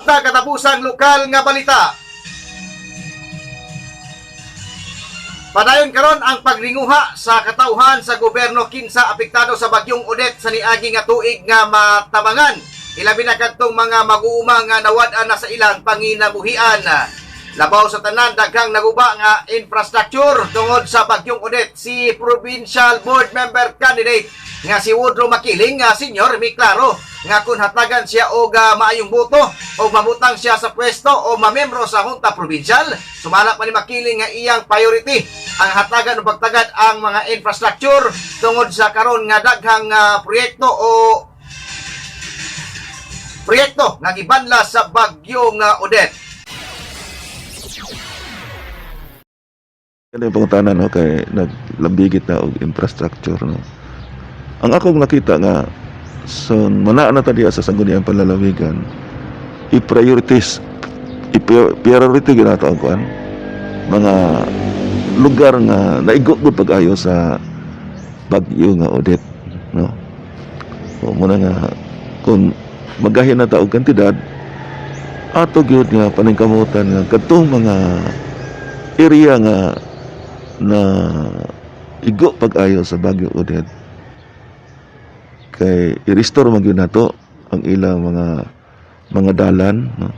Sa katapusang lokal nga balita. Padayon karon ang pagringuha sa katawhan sa gobyerno kinsa apektado sa bagyong Odette sa niagi nga tuig nga matabangan. Ilabi na kadtong mga mag-uuma nga nawad-an na sa ilang panginabuhian. Labaw sa tanan, daghang naguba nga infrastructure tungod sa bagyong Odette. Si Provincial Board Member Candidate nga si Woodrow Makiling nga Senior mi klaro nga kung hatagan siya og maayong boto o mabutang siya sa pwesto o mamembro sa Junta Provincial, sumala pa ni Makiling nga iyang priority ang hatagan o pagtagad ang mga infrastructure tungod sa karon nga daghang proyekto o proyekto nga gibanla sa bagyo nga Odette. Kani pangutana, no, kay naglambigit na og infrastructure, no. Ang akong nakita nga so manaa na ta diha sa Sangguniang Panlalawigan, i-priorities, i-priority gyud nato ang kuan, mga lugar nga naigo gud pag-ayo sa bagyo nga Odette, no. O muna nga kung magahin na ta og kantidad, ato gyud nga paningkamutan nga kadtong mga area nga na igo pag-ayo sa bagyo Odette kay i-restore man gyud nato ang ilang mga dalan, no?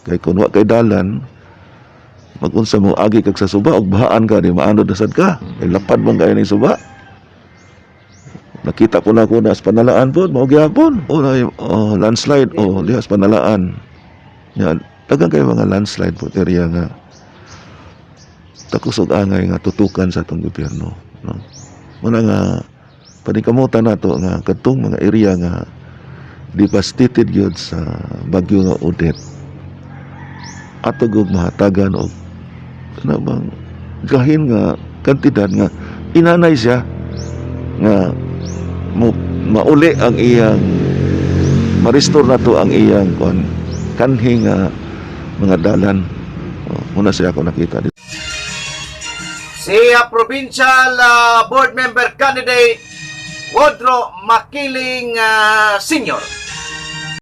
Kay kun wa kay dalan, magunsa mo, agi kag sa suba og bahaan ka di maanod na sad ka kay lapad man kaayo ning suba. Nakita ko na ko na sa Panalaan po, mao gyapon, oh, na, oh, landslide, oh, diha sa Panalaan ya, daghang kay mga landslide po area nga takos og angay nga tutukan sa atong gobyerno, no. Muna nga paningkamutan nato nga kadtong mga area nga devastated gyud sa bagyo nga Odette, ato gyud mahatagan og kana bang gahin nga kantidad nga inanay siya nga mo mauli ang iyang ma-restore nato ang iyang kon kanhi nga mga dalan. Oh, muna siya ako nakita dito. Si Provincial Board Member Candidate Woodrow Makiling Senior.